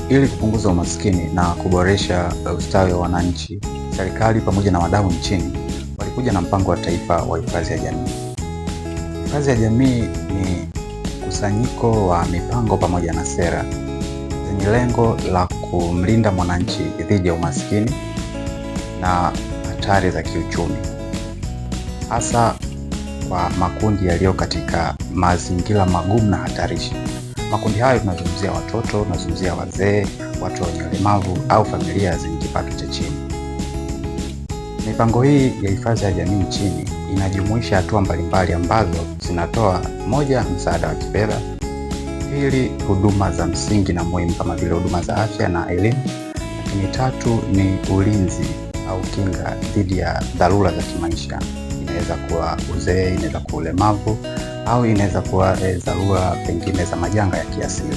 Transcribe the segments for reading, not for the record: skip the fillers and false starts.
Ili kupunguza umaskini na kuboresha ustawi wa wananchi, serikali pamoja na wadau nchini walikuja na mpango wa taifa wa hifadhi ya jamii. Hifadhi ya jamii ni mkusanyiko wa mipango pamoja na sera zenye lengo la kumlinda mwananchi dhidi ya umaskini na hatari za kiuchumi, hasa kwa makundi yaliyo katika mazingira magumu na hatarishi. Makundi hayo tunazungumzia watoto, tunazungumzia wazee, watu wenye ulemavu au familia zenye kipato cha chini. Mipango hii ya hifadhi ya jamii nchini inajumuisha hatua mbalimbali ambazo zinatoa: moja, msaada wa kifedha; pili, huduma za msingi na muhimu kama vile huduma za afya na elimu; lakini tatu ni ulinzi au kinga dhidi ya dharura za kimaisha. Inaweza kuwa uzee, inaweza kuwa ulemavu au inaweza kuwa dharura pengine za majanga ya kiasili.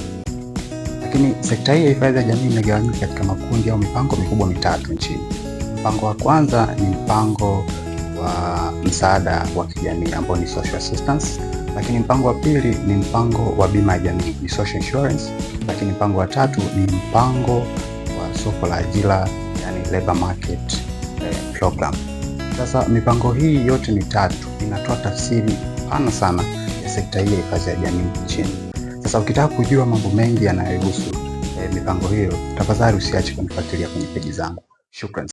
Lakini sekta hii ya hifadhi ya jamii imegawanyika katika makundi au mipango mikubwa mitatu nchini. Mpango wa kwanza ni mpango wa msaada wa kijamii ambao ni social assistance, lakini mpango wa pili ni mpango wa bima ya jamii ni social insurance, lakini mpango wa tatu ni mpango wa soko la ajira, yani labor market program. Sasa mipango hii yote mitatu inatoa tafsiri pana sana ya sekta hii ya hifadhi ya jamii nchini. Sasa ukitaka kujua mambo mengi yanayohusu mipango hiyo, tafadhali usiache kunifuatilia kwenye peji zangu. Shukran.